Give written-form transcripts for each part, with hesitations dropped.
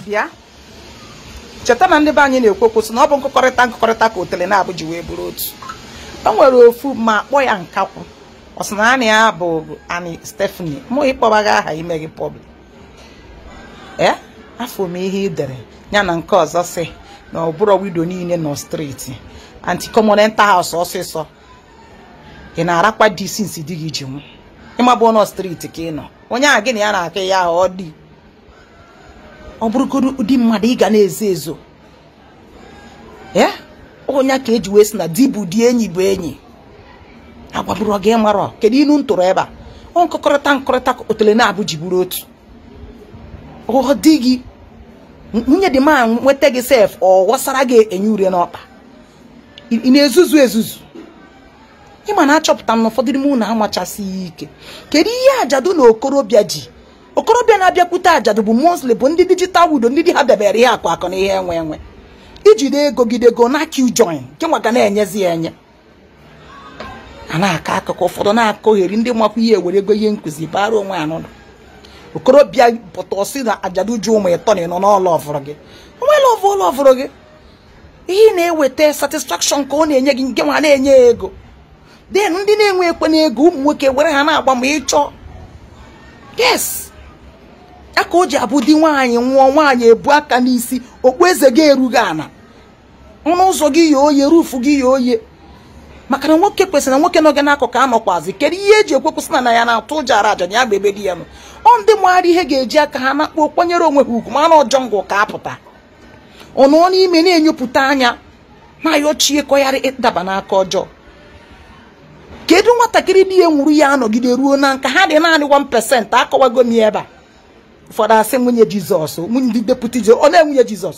Bịa cheta na ndị be anyị na-ekwu okwu sị na ọ bụ nkụkọrịta nkụkọrịta ka otele na-abụ ji wee bụrụ otu. O nwere ofu ma kpọọ ya nkakwụ, ọ sị na anị ya bụ Anị Stephanie. Mụ ịkpọbaghị aha ime gị public. Ee, afọ m ihe ị dere ya na nke ọzọ sị na ọ bụrụ widow niile nọ street anti-common enter house ọsịsọ. Ị na-arakwa di since di gị ji nwụ, ịmabụ nọ street ka ị nọ, onye a gị na ya na-aka ya ahụ ọ dị. Ọ bụrụgodu ụdị mmadụ ị ga na-ezo ezo, ee, onye ka eji wee sị na di bụ di, enyi bụ enyi. Agwaburu gị marọ kedu inu ntụrụ ebe a? Ọ nkụkọrịta nkụrịta otele na-abụ ji bụrụ otu. Ọ dị gị nwunye dị ma nweta gị sef, ọ ghọsara gị enye ure n'ọkpa. Ị na-ezuzu ezuzu. Ịma na achọpụta m na ụfọdụ n'ime unu amachasịghị ike. Kedu ihe ajadu na okorobịa ji? Okorobịa na-abịakwute ajadu bụ mostly bụ ndị digital widow, ndị di ha debere ihe akụ akụ na ihe enwe enwe. Ijide ego gidego na q join nke nwa ga na-enyezi ya enye. A na-akọ akụkọ ụfọdụ na-akọgheri ndị makwa ihe ewere ego ihe nkụzi bara onwe ya n'ụlọ. Okorobịa pụta ọsị na ajadu ji ụmụ ịtọ na ịnọ n'ọlụ ọfụrụ gị, onwere ọfụ ụlọ ọfụrụ gị. Ihe na-eweta satisfaction ka ọ na-enye gị, nke nwa na-enye ya ego. Then ndị na-enwe ekwe n'ego ụmụ nwoke were ha na-agba ma ịchọ. Yes, ya ka o ji abụ di nwaanyị nwụọ, nwaanyị ebu aka n'isi, okpueze gị erughị ana, ọnụ ụzọ gị ya oye, rufu gị ya oye. Maka na nwoke kwesịrị na nwoke nọ gị n'akụkụ anọkwazi. Kedu ihe eji ekwekwụsị na ya na-atụ ụjọ ara aja na ya gba ebe di ya nọ? Ọ ndị maara ihe ga-eji aka ha na-akpọ kwanyere onwe ha ugwu, ma na ọjọọ ngụ ka apụta. Ọ nọ n'ime na-enyopụta anya na-ayọchie kọgharị ịdaba n'aka ọjọọ. Kedu nwatakịrị di ya nwụrụ ya anọgide ruo na nka ha dị naanị 1%? Akọwago m ya ebe a. Ụfọdụ asị nwunye Jizọs, nwunye ndị deputy Jizọs, ọ na-enwunye Jizọs.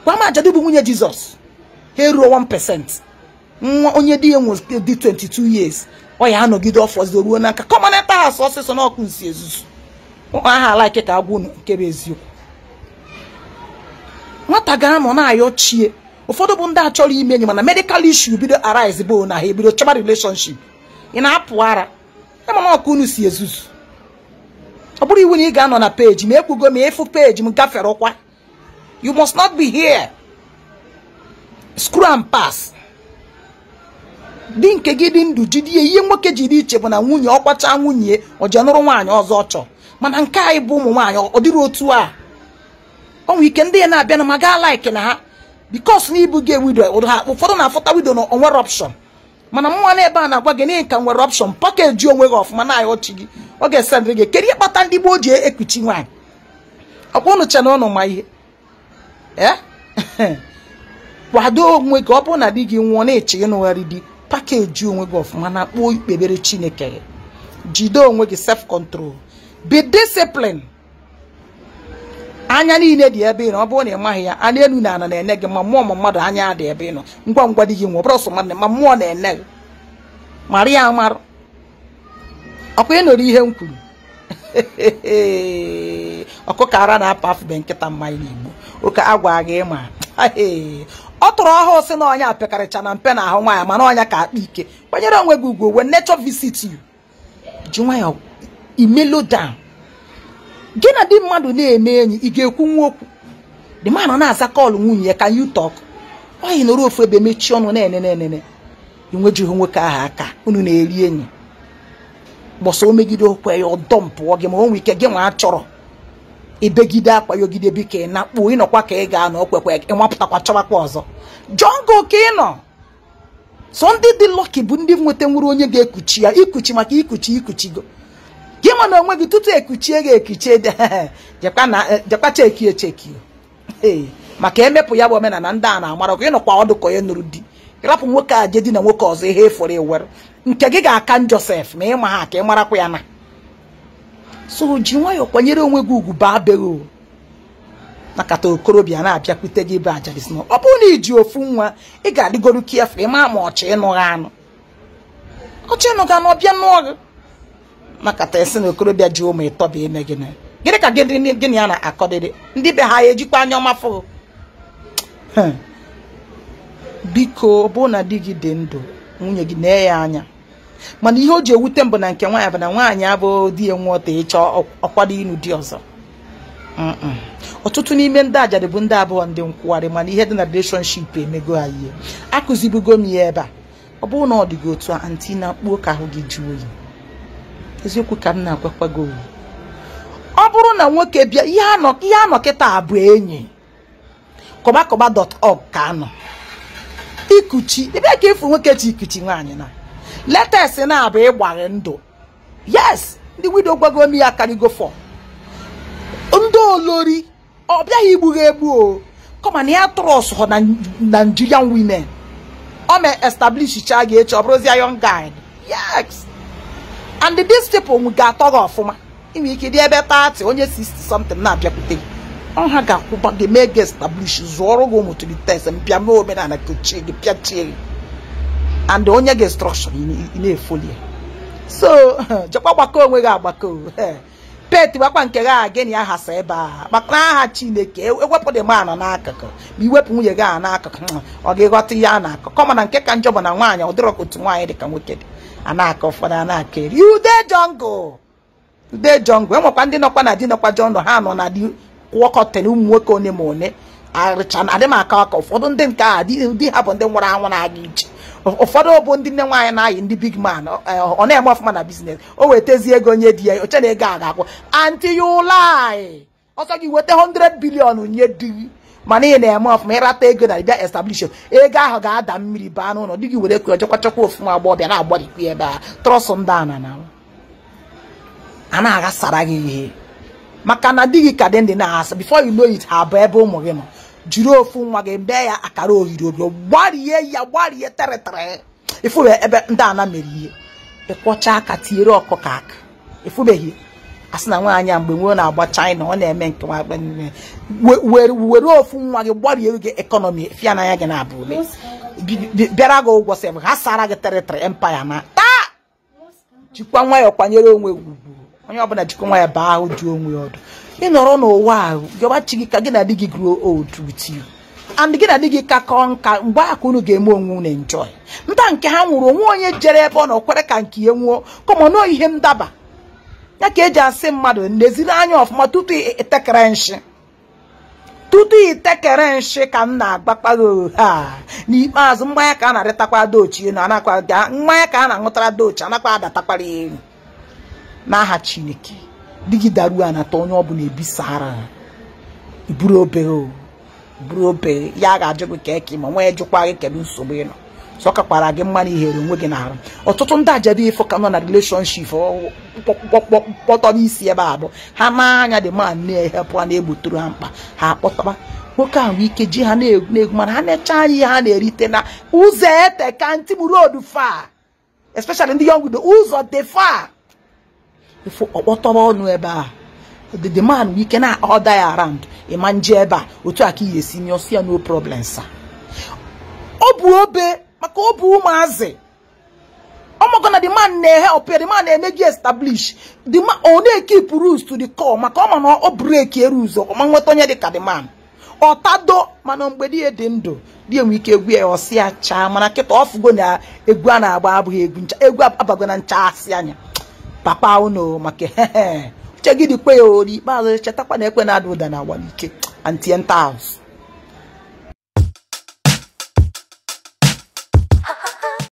Gwa m ajadu bụ nwunye Jizọs, ha eruo 1%. Nwa onye di ya nwụrụ dị 22 years, ọ ya anọgide ọfọzi ruo na nka. Common enter house ọsịsọ n'ọkụ nsi ezuzu. Aha ala ike ka agwa unu nke bụ eziokwu. Nwata ga-anọ na-ayọchie. Ụfọdụ bụ ndị achọrọ ime enyi, mana medical issue bido arise bụ na ha ebido chọba relationship. Ị na-apụ ara ema na ọkụ unu si ezuzu. Ọ bụrụ iwu na ị ga-anọ na peji ma ekwugo ma ịfụ peji m gafere ụkwa. You must not be here. Screw and pass. Di nke gị dị ndụ jide ya. Ihe nwoke jiri iche bụ na nwunye ọkwacha nwunye ọ jee nụrụ nwaanyị ọzọ ọ chọọ. Mana nke anyị bụ ụmụ nwaanyị ọ dịrị otu a. Ọ nwere ike ndị ya na-abịa na ma gaa like na ha because na ibu gị widow ha ụfọdụ na-afụta widow na onwere option. Mana mụnwa na ebe a na-agwa gị na ka nwere option, package onwe gị ọfụma na ayọ ọchị gị ọ ga-esendịrị gị. Kedu ihe kpata ndị gboo ji ekuchi nwaanyị? Ọkwa unu che na ụnụ ma ihe. Ee, kwado onwe gị. Ọ bụrụ na di gị nwụọ na-eche ịnụgharị di, package onwe gị ọfụma na kpọọ ikpebere Chineke gị. Jide onwe gị, self control, be discipline. Anya niile dị ebe ị nọ. Ọ bụrụ na ị maghị ya, anya elu na ala na-ene gị, ma mmụọ ma mmadụ anya dị ebe ị nọ. Ngwa ngwa di gị nwụọ, bụrụ sọ mmadụ ma mmụọ na-ene gị. Mara ya amarụ. Ọkwa ị nụrụ ihe m kwuru? Ọkụkọ ara na-apụ afụbe nkịta mmanya n'Igbo. Oke agwa gị ịma ọ tụrụ ọhụụ sị na ọnya apịakarịcha na mpe na ahụ nwaanyị, mana ọnya ka akpa ike. Kwanyere onwe gị ugwu. When nature visit you, ji nwayọọ imelo down. Gị na di mmadụ na-eme enyi, ị ga-ekwu nwa okwu. The man na-aza call nwunye ya, can you talk? Ọ nọrọ ofu ebe mechie ọnụ na-enene enene. Inwejighị nwoke ahụ aka unu na-eri enyi. Gbọsọ o megide okwe ya, ọdọ mpụọ gị. Ma o nwee ike gị nwa achọrọ ebegide akwa yogide bike na kpuo ịnọkwa ka ị ga-anọ okwekwe ịnwapụtakwa chọbakwa ọzọ. Jungle ka ị nọ. So ndị dị lucky bụ ndị nweta nwere onye ga-ekuchi ya ikuchi, maka ikuchi ikuchigo gị ma na onwe gị tutu ekuchie gị ekuchie. Jekwa na jekwa cheki echeki ee, maka emepụ ya bụ omenala ndị a na-amara ka ịnọkwa ọdụ ka onye nụrụ di ịrapụ nwoke a je di na nwoke ọzọ. Ihe efọrọ ewere nke gị ga-aka njọ sef ma ịma ha ka ị marakwa ya na so ji nwayọọ kwanyere onwe gị ugwu. Baa beghị nakata okorobịa na-abịakwute gị bụ aja gị sị na ọ bụrụ na iji ofu nwa ị ga-adịgoro careful ịma ma ọchị ịnụghị anụ, ọchị ịnụghị anụ ọbịa nụọ gị. Nakata esi na okorobịa ji ụmụ ịtọ bụ ime gịnị? Gịnị ka gịnị ya na-akọdịrị ndị be ha ya ejikwa anya ọma fụ? Biko, ọ bụrụ na di gị dị ndụ, nwunye gị nee ya anya. Mana ihe o ji ewute mbụ na nke nwaanyị bụ na nwaanyị abụ di ya nwụọta ịchọ ọkwado ịnụ di ọzọ. Ọtụtụ n'ime ndị ajadu bụ ndị abụọ ndị nkwụgharị, mana ihe dị na relationship emego ha ihe. Akụzibugo m ya ebe a. Ọ bụrụ na ọ dị gị otu a, aunty, na mkpuo ka ahụ gị jụọ oyi. Eziokwu ka m na-agwakwa gị. Ọ bụrụ na nwoke bịa, ihe anọ kịta bụ enyi kọbakọba.org ka anọ ikuchi ebe ka ịfụ nwoke chi ikuchi nwaanyị na letes na-abụ ịgbara ndụ. Yes, ndị widow gwago m ya karịgo fọ ndị olori ọ bịaghị igbugha egbu o, kọma na ya trust họ na Nigerian women. Ọ ma establish cha gị echi, ọ bụrụzie young guy. Yes, and these people ga-atọ gị ọfụma. Inwe ike dị ebe 30, onye 60 something na-abịakwute ọ, ha ga-akwụba gị, mee gị establish, zụọrọ gị ụmụ to the test, mpịa mee omenala, kochie gị, pịachie gị, and onye gị instruction ị na-efoli. So jekwa gbakọ onwe gị agbakọ pet gbakwa nke gị a, gịnị ahasa ebe a maka aha Chineke. Ewepụ dị manụ n'akụkụ, ma iwepụ nwunye gị a n'akụkụ, ọ ga-ịghọta ihe a na-akọ. Kọma na nke ka njọ bụ na nwaanyị ọ dịrọ otu nwaanyị dị ka nwoke dị a na-akọ, ụfọdụ a na-akọ eri ude jungle, ude jungle. Enwekwa ndị nọkwa na di nọkwa jọndụ, ha nọ na di kwụọkọtara ụmụ nwoke one ma one arịcha adị m aka aka. Ụfọdụ ndị nke a di ha bụ ndị nwụrụ anwụ na-aga ije. Ụfọdụ bụ ndị nne nwaanyị na-ayị ndị big man, ọ na-eme ọfụma na business, o wetazi ego nye di ya, oche na ego a ga-akwụ. Aunty, you lie. Ọsọ gị weta 100 billion nye di gị, mana ị na-eme ọfụma, ịrata ego na bịa establish, ego ahụ ga-ada mmiri baa n'ụlọ di gị, were kwe chekwa chekwa ofu nwa agbọghọbịa na-agbarikwa ebe a. Trọsụ ndị a na a na-aghasara gị ihe maka na di gị ka dị ndị na-asa. Before you know it, ha bụ ebe ụmụ gị nọ. Jiri ofu nwa gị bee ya akara ohiri obi, gbarie ya, gbarie terịterị ifube ebe ndị ana mere ihe ịkwọcha aka tinyere ọkụkọ aka ifubeghị. Asị na nwaanyị a mgbe nwee na-agba China, ọ na-eme nke were ofu nwa gị gbarie gị economy fia n'anya gị na-abụ ule bịara gị ụgwọ sef, ha sara gị terịterị empire na taa. Jikwa nwayọọ kwanyere onwe ugwu. Onye ọbụla jikwa nwayọọ baa ahụ ju onwe ya ọdụ. Ị nọrọ n'ụwa ahụ gọba chi gị ka gị na di gị grow old with you, and gị na di gị kakọọ nka mgbe aka unu ga-eme onwe unu enjoy. Nta nke ha nwụrụ onwe onye jere ebe ọ nọ kwere ka nke ya nwụọ, kọmọ nọ ihe ndaba ya ka eji asị mmadụ leziri anya ọfụma tutu itekere nshi, tutu itekere nshi ka m na-agbakpago ha. N'ikpeazụ mmanya ka a na-arịtakwa dochi elu, anakwa mmanya ka a na-aṅụtara dochi, anakwa adatakwara elu. N'aha Chineke, di gị daruo anata onye ọbụla ebisara iburu obere buru obere ya ga-ajụ gị ka eke ma nwee jụkwa gị kedu nsogbu ị nọ. So kakwara gị mma na ihere onwe gị na-arụ. Ọtụtụ ndị ajadu ifo ka nọ na relationship kpọtọ n'isi ebe a bụ ha n'anya dị ma na-ehepụ ha na-egbuturu ha mkpa, ha akpọtaba nwoke ahụ ike ji ha na-egwu, mana ha na-eche anya ihe ha na-erite na ụzọ ete ka ntị m road far, especially ndị young widow, ụzọ dị far ifo ọkpọtọba ọnụ ebe a. The man wike na order ya around ịma nje ebe a otu a ka ihe esi nye ọsị ya, no problem sir. Ọ bụ obe maka ọ bụ ụmụazị ọmọgọ na the man na-ehelp ya, the man na-eme gị establish, the man ọ na-ekeep rules to the core, maka ọ ma na ọ break rules ọ ma nweta onye dị ka the man ọ tado. Mana mgbe di ya dị ndụ, di enwe ike egwu ya ọsị ya chaa, mana kịta ọfụgo na egwu a na-agba abụghị egwu ncha, egwu abago na ncha asị anya papa unu maka uche gị dịkwa ya. Ori ikpeazụ chetakwa na ekwe na-ada ụda na agba n'ike. Aunty house.